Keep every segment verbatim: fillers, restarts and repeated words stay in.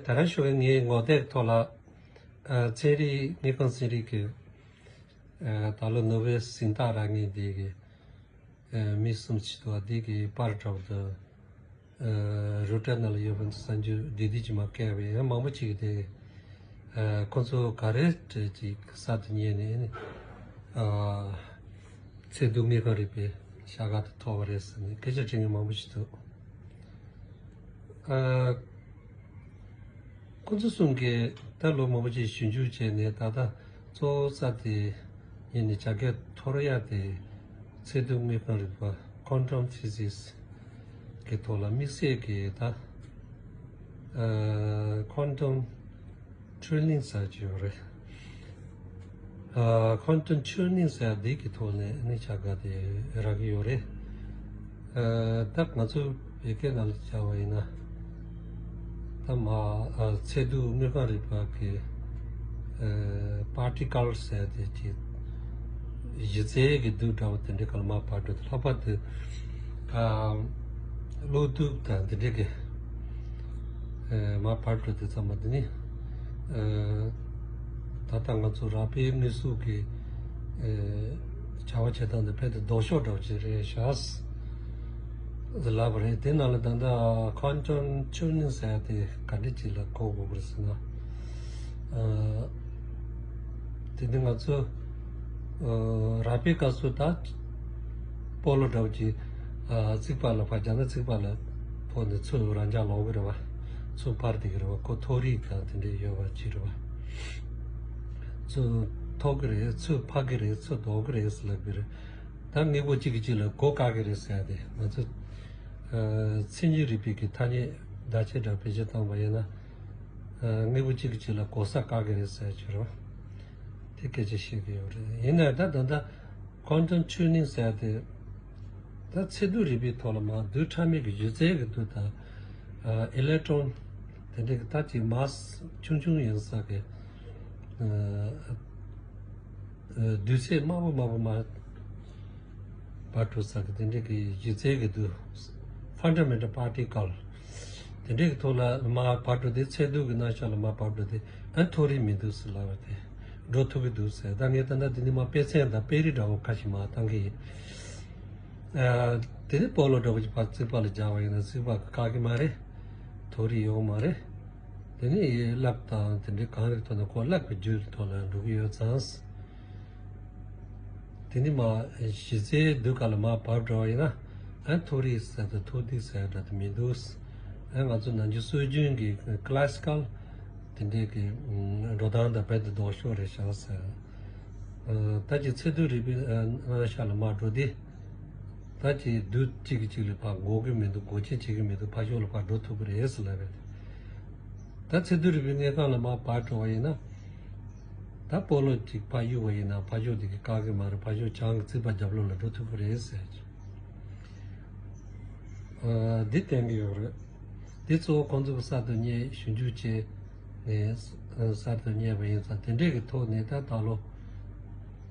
ད་རང་ཞུ་གི་ངའི་ངོ་དེབ་ཐོག་ལ། ཨ། ཚན་རིག། དངོས་ཁམས་ཚན་རིག་གི། ཨ། ད་ལོ་ནོ་བེལ་གཟེངས་རྟགས་རག་མཁན་དེ་གི། ཨ། མི་གསུམ་ཅིག་འདུག་པ། དེ་གི་པར་འདྲ་པོ་དང་། ཨ། རོའི་ཊར་ནང་ལ་ཡོད་པ་གསར་འགྱུར་བདེ་བདེ་ཅིག་མར་བསྐྱལ་བས། ཡང་མང་པོ་ཅིག་གིས་དེ། ཨ། ཁོ་ཚོ་ག་རེ་ཅིག་གསར་དུ་རྙེད་ནས། ཨ། ཚེ་སྡུག་དངོས་ཁམས་རིག་པའི་ཤག་ཁག་ཏུ་ཐོབ་པ་རེད་ཟེར་ནས་སྐད་ཆ་དྲི་མཁན་མང་པོ་ཞིག་འདུག། ཨ། ཁོ་ཚོ་གསུམ་གྱིས་ད་ལོ་མང་པོ་ཅིག་ཞིབ་འཇུག་བྱས་ནས། ད་ལྟ་གཙོ་བོ་གསར་དེ་ཡིན་ནས་བྱ་དགའ་ཐོབ་ཡ་དེ། ཚེ་སྡུག་དངོས་ཁམས་རིག་པ། Quantum Physics གི་ཐོག་ལ་དམིགས་བསལ་གྱི། ད། ཨ། Quantum Tunneling ཟེར་གྱི་ཡོད་རེད། ཨ། Quantum Tunneling ཟེར་འདི་གི་ཐོག་ནས་ནི་བྱ་དགའ་དེ་རག་གི་ཡོད་རེད། ཨ། ད་ང་ཚོ་བོད་སྐད་ནང་ལ་བྱ་བ་ཡིན་ན། ད་མ། ཨ། ཚེ་སྡུག་དངོས་ཁམས་རིག་པ་གི། ཨ། Particles ཟེར་དེ་གི་གཞི་རྩའི་གི་རྡུལ་འདྲ་པོ་དེ་འདྲའི་སྒང་ལ་མར་བབས་འགྲོ་དུས། ལྷག་པར་དུ། ཨ། གློག་རྡུལ་དང་དེ་འདྲའི་གི། ཨ། མར་བབས་འགྲོ་དུས་ཙམ་པ་དེ་ནི། ཨ། ད་ལྟ་ང་ཚོ་རགས་པའི་དངོས་གཟུགས་ཀྱི། ཨ། བྱ་བ་བྱེད་སྟངས་དེ་ཕལ་དུ་ལྡོག་ཕྱོགས་འདྲ་པོ་ཅིག་རེད་ཤག་ཟེར་ལབ་པ་རེད། དེ་ནང་ལ་ད་ལྟ་Quantum Tunneling ཟེར་ཡ་དེ་ག་འདྲ་ཅིག་ལ་གོ་དགོས་ཀྱི་རེད་ཟེར་ན། ཨ། དེ་ནི་ང་ཚོ། ཨ། རགས་པའི་སྐབས་སུ་ད་སྤོ་ལོ་འདྲ་པོ་ཅིག། ཨ། རྩིག་པ་ལ་ཕར། རྒྱ་ནག་རྩིག་པ་ལ་ཕོག་ནས་ཚུར་རང་འཇགས་ལོག་གི་རེད་པ། ཚུར་འཕར་བསྡད་ཀྱི་རེད་པ། ཁོ་མཐོ་རིས་དང་དེ་འདྲ་ཡོད་པ་ཅིག་རེད་པ། ཚུར་ཐོགས་ཀྱི་རེད། ཚུར་འཕར་གྱི་རེད། ཚུར་ལྡོག་གི་རེད་ཟེར་ལབ་ཀྱི་རེད། ད་དངོས་པོ་གཅིག་གིས་གཅིག་ལ་མགོ་བཀག་གི་རེད་ཟེར་ཡ་དེ། ང་ཚོ། ཨ། ཚན་རིག་རིག་པའི་གི་ཐ་སྙད་བརྡ་ཆད་འདྲ་བེད་སྤྱོད་བཏང་པ་ཡིན་ན། ཨ། དངོས་པོ་གཅིག་གིས་གཅིག་ལ་གོ་ས་བཀག་གི་རེད་ཟེར་གྱི་རེད་པ། དེ་སྐད་ཆ་བཤད་ཀྱི་ཡོད་རེད། ཡིན་ནའི་ད་ད་ལྟ་Quantum Tunneling ཟེར་ཡ་དེ། ད་ཚེ་སྡུག་རིག་པའི་ཐོག་ལ་མར་རྡུལ་ཕྲ་མའི་གི་གཞི་རྩའི་གི་རྡུལ་དང་། ཨ། ཨི་ལེག་ཊོན་དེ་འདྲའི་གི་ད་ཅིག་མཱས་ཆུང་ཆུང་ཡིན་ས་གི། ཨ། རྡུལ་ཚད་དམའ་པོ་དམའ་པོ་མར་བབས་འགྲོ་ས་གི་དེ་འདྲའི་གི་གཞི་རྩའི་གི་རྡུལ། Fundamental Particle དེ་འདྲའི་གི་ཐོག་ལ་མར་བབས་འགྲོ་དུས། ཚེ་སྡུག་གི་རྣམ་གཞག་ལ་མར་བབས་འགྲོ་དུས། ཨ། མཐོ་རིས་མི་འདུག་ཟེར་ལབ་པ་དེ། འགྲོ་ཐུབ་ཀྱི་འདུག་ཟེར། ད་ངས་ད་ལྟ་འདི་ནས་མར་དཔེ་མཚོན་དང་དཔེ་རིས་འདྲ་པོ་ཁ་ཤས་མར་བཏང་གི་ཡིན། ཨ། དེ་ནས་སྤོ་ལོ་འདྲ་པོ་ཅིག་ཕར་རྩིག་པ་ལ་སྦྱར་བ་ཡིན་ན། རྩིག་པ་གིས་བཀག་གི་མ་རེད། མཐོ་རིས་ཡོང་མ་རེད། དེ་ནས་ཀླད་དང་དེ་འདྲའི་གང་རིགས་ཐོག་ནས་ཁོ་ཀླད་ཀྱི་རྒྱུད་ཐོག་ལ་འགྲོ་གི་ཡོད་ཙང་། དེ་ནས་མར་གཞི་རྩའི་རྡུལ་སྒང་ལ་མར་བབས་འགྲོ་བ་ཡིན་ན། ཨ། མཐོ་རིས་ཟེར་དང་མཐོ་གཏིང་ཟེར་འདྲ་དེ་མི་འདུག། ཨ། ང་ཚོ་ནམ་རྒྱུན་སྲོལ་རྒྱུན་གྱི་Classical དེ་འདྲའི་གི། ཨ། འགྲོ་སྟངས་དང་རྦད་དེ་ལྡོག་ཕྱོགས་རེད་ཤག་ཟེར། ཨ། ད་ཅིག་ཚེ་སྡུག་རིག་པའི། ཨ། རྣམ་གཞག་ལ་མར་འགྲོ་དུས། ད་ཅིག་རྡུལ་གཅིག་གིས་གཅིག་ལ་ཕར་འགོག་གི་མི་འདུག། འགོག་རྐྱེན་བྱེད་ཀྱི་མི་འདུག། ཕར་ཕྱོགས་ལ་ཕར་འགྲོ་ཐུབ་ཀྱི་རེད་ཟེར་ལབ་པས། ད་ཚེ་སྡུག་རིག་པའི་དངོས་ཁམས་ལ་མར་བབས་འགྲོ་བ་ཡིན་ན། ད་སྤོ་ལོ་གཅིག་ཕར་གཡུགས་པ་ཡིན་ན། ཕར་ཕྱོགས་དེ་གིས་བཀག་གི་མ་རེད། ཕར་ཕྱོགས་བྱང་གི་རྩིག་པ་རྒྱབ་ལོགས་ལ་འགྲོ་ཐུབ་ཀྱི་རེད་ཟེར། ཨ། འདི་བསྟན་གྱི་ཡོད་རེད། འདི་གཙོ་བོ་ཁོང་ཚོ་གིས་གསར་དུ་རྙེད། ཞིབ་འཇུག་བྱས་ནས། ཨ། གསར་དུ་རྙེད་པ་ཡིན་ཙང་། དེ་འདྲས་ཀྱི་ཐོག་ནས་ད་ད་ལོ་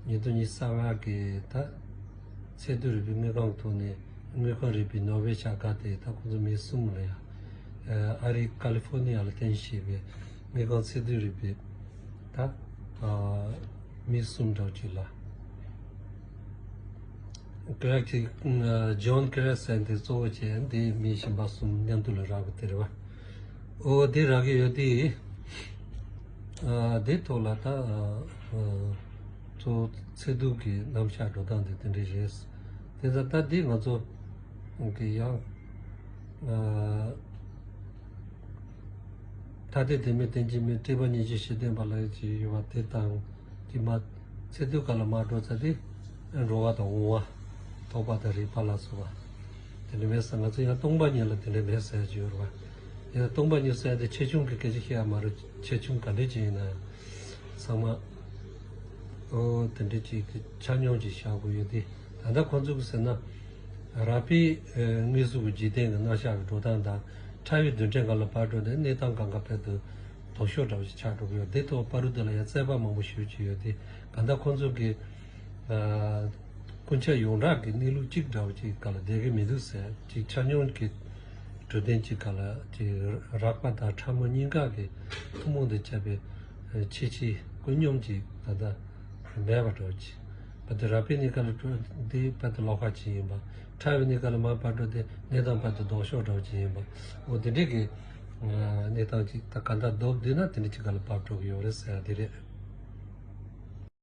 ཉིས་སྟོང་ཉི་ཤུ་རྩ་ལྔ་གི་ད་ཚེ་སྡུག་རིག་པའི་དངོས་ཁམས་ཐོག་ནས། དངོས་ཁམས་རིག་པའི་ནོ་བེལ་ཤག་ཁག་དེ་ད་ཁོང་ཚོ་མི་གསུམ་ལ་ཡ། ཨ། ཨ་རིའི་ཀ་ལི་ཧྥོ་ནི་ཡ་ལ་རྟེན་གཞི་བྱས་པའི་དངོས་ཁམས་ཚེ་སྡུག་རིག་པའི་ད། ཨ། མི་གསུམ་འདྲ་བོ་ཅིག་ལ། ཀེ་རེག་ཅིག། ཨ། ཇོན་ཀེ་རེག་ཟེར་དེ་གཙོ་བོ་བྱས། དེ་མི་གཞན་པ་གསུམ་མཉམ་དུ་ལ་རག་པ་དེ་རེད་པ། འོ། དེ་རག་གི་ཡོད་དེ། ཨ། དེ་ཐོག་ལ་ད། ཨ། གཙོ་བོ་ཚེ་སྡུག་གི་རྣམ་གཞག་འགྲོ་སྟངས་དེ་དེ་འདྲ་རེད། དེ་ཚོ་ད་འདི་ང་ཚོ་གི་ཡང་། ཨ། ཐ་དད་བདེན་མེད་རྟེན་ཅིང་མེད། སྤྲོས་པ་གཉིས་ཀྱིས་གཞི་བརྟེན་པ་ལ་ཡང་ཅིག་ཡོད་པ་དེ་དང་། དེ་མ་ཚེ་སྡུག་སྒང་ལ་མར་འགྲོ་ཚར་དུས། འགྲོ་བ་དང་འོང་བ། ཐོགས་པ་དང་རེག་པ་ལ་སོགས་པ་དེ་འདྲ་མེད་ཟེར། ང་ཚོ་ཡང་སྟོང་པ་ཉིད་ལ་དེ་འདྲ་མེད་ཟེར་གྱི་ཡོད་རེད་པ། ཡང་སྟོང་པ་ཉིད་ཟེར་དེ་ཆེ་ཆུང་གི་སྐད་ཆ་བཤད་ཡ་མ་རེད། ཆེ་ཆུང་ག་འདྲ་ཅིག་ཡིན་ན་ཡང་ཚང་མ། ཨོ། དེ་འདྲ་ཅིག་གི་ཆ་སྙོམས་ཅིག་བཞག་དགོས་ཡོད་དེ། ད་ལྟ་ཁོང་ཚོ་གིས་ཟེར་ན། རགས་པའི་དངོས་གཟུགས་ཀྱི་འཇིག་རྟེན་གྱི་རྣམ་གཞག་གི་འགྲོ་སྟངས་དང་། ཕྲ་བའི་རྡུལ་ཕྲན་སྒང་ལ་བབས་འགྲོ་དུས་གནས་སྟངས་སྒང་ག་ཕེབས་དུས་ལྡོག་ཕྱོགས་འདྲ་བོ་ཞིག་ཆགས་འགྲོ་གི་ཡོད། དེ་ཐོག་བར་དུ་དེ་ལ་ཡང་རྩོད་པ་མང་པོ་ཞེ་པོ་ཅིག་ཡོད་དེ། གང་ལྟར་ཁོང་ཚོ་གིས། ཨ། ཀུན་ཁྱབ་ཡོངས་གྲགས་ཀྱི་གནས་ལུགས་གཅིག་འདྲ་བོ་ཅིག་སྒང་ལ་བསྡད་ཀྱི་མི་འདུག་ཟེར། ཅིག་ཆ་སྙོམས་ཀྱི་ དྲོད་ལྡན་གྱི་སྐབས་ལ་ཅིག་རགས་པ་དང་ཕྲ་མོ་གཉིས་ཀ་གི་ཐུན་མོང་དུ་ཁྱབ་པའི་ཆོས་ཅན་ཀུན་སྙོམས་ཀྱི་ད་ལྟ་མེད་པ་འདྲ་བོ་ཅིག་བར་དུ་རགས་པའི་གནས་སྐབས་ལ་འགྲོ་དེ་བར་དུ་ལོག་པ་ཅིག་ཡིན་པ། ཕྲ་བའི་གནས་སྐབས་ལ་མར་བབས་འགྲོ་དེ་གནས་དང་བར་དུ་ལྡོག་ཕྱོགས་འདྲ་བོ་ཅིག་ཡིན་པ། འོ་དེ་འདྲའི་གི་གནས་སྟངས་ཅིག་ད་གང་ལྟར་བསྡོམས་བསྡུས་ན་དེ་འདྲ་ཅིག་སྐབས་ལ་བབས་འགྲོ་གི་ཡོད་རེད་ཟེར་ཡ་དེ་རེད།